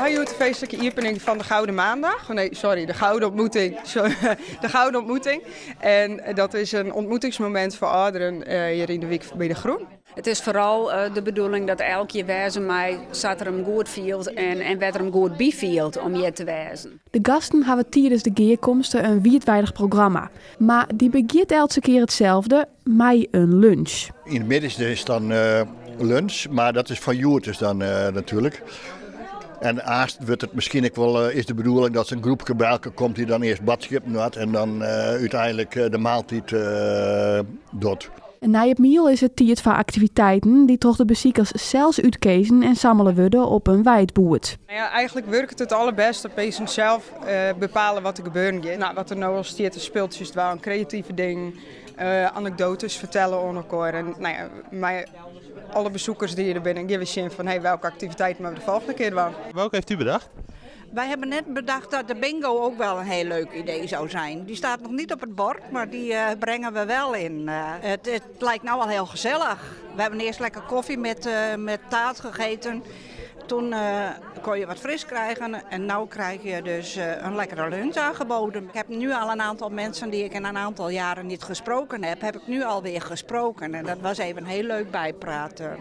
hjoed de feestlike iepening fan de Gouden Maandag. Nee, sorry, de Gouden Ontmoeting. De Gouden Ontmoeting. En dat is in ontmoetingsmomint foar âlderen hjir yn de wyk by De Groen. It is foaral de bedoeling dat elk hjir wêze mei sa't er him goed fielt en wêr't er him goed by fielt om hjir te wêzen. De gasten hawwe tidens de gearkomste in wiidweidich programma, mar dy begjint eltse kear itselde, mei in lunch. Yn de middeis is dan lunch, mar dat is foar hjoed dus dan natuerlik. En aanst wurdt it miskien ek wol, is de bedoeling dat in groepke by elkoar komt dy't dan earst boadskippen docht en dan úteinlik de maaltiid docht. En nei it miel is it tiid foar aktiviteiten dy't troch de besikers sels útkeazen en sammele wurde op in whiteboard. Nou ja, eigentlik wurket it allerbêst dat minsken sels bepale wat der gebeuren giet. Nou, wat der no al stiet is spultsjes dwaan, kreative dingen, anekdoates fertelle oan elkoar. En nou ja, mei alle besikers dy't der binne, gean we sjen fan hey, welke aktiviteiten moatte we de folgjende kear dwaan. Welke heeft u bedacht? Wij hebben net bedacht dat de bingo ook wel een heel leuk idee zou zijn. Die staat nog niet op het bord, maar die brengen we wel in. Het lijkt nou al heel gezellig. We hebben eerst lekker koffie met taart gegeten. Toen kon je wat fris krijgen en nu krijg je dus een lekkere lunch aangeboden. Ik heb nu al een aantal mensen die ik in een aantal jaren niet gesproken heb, heb ik nu alweer gesproken. En dat was even heel leuk bijpraten.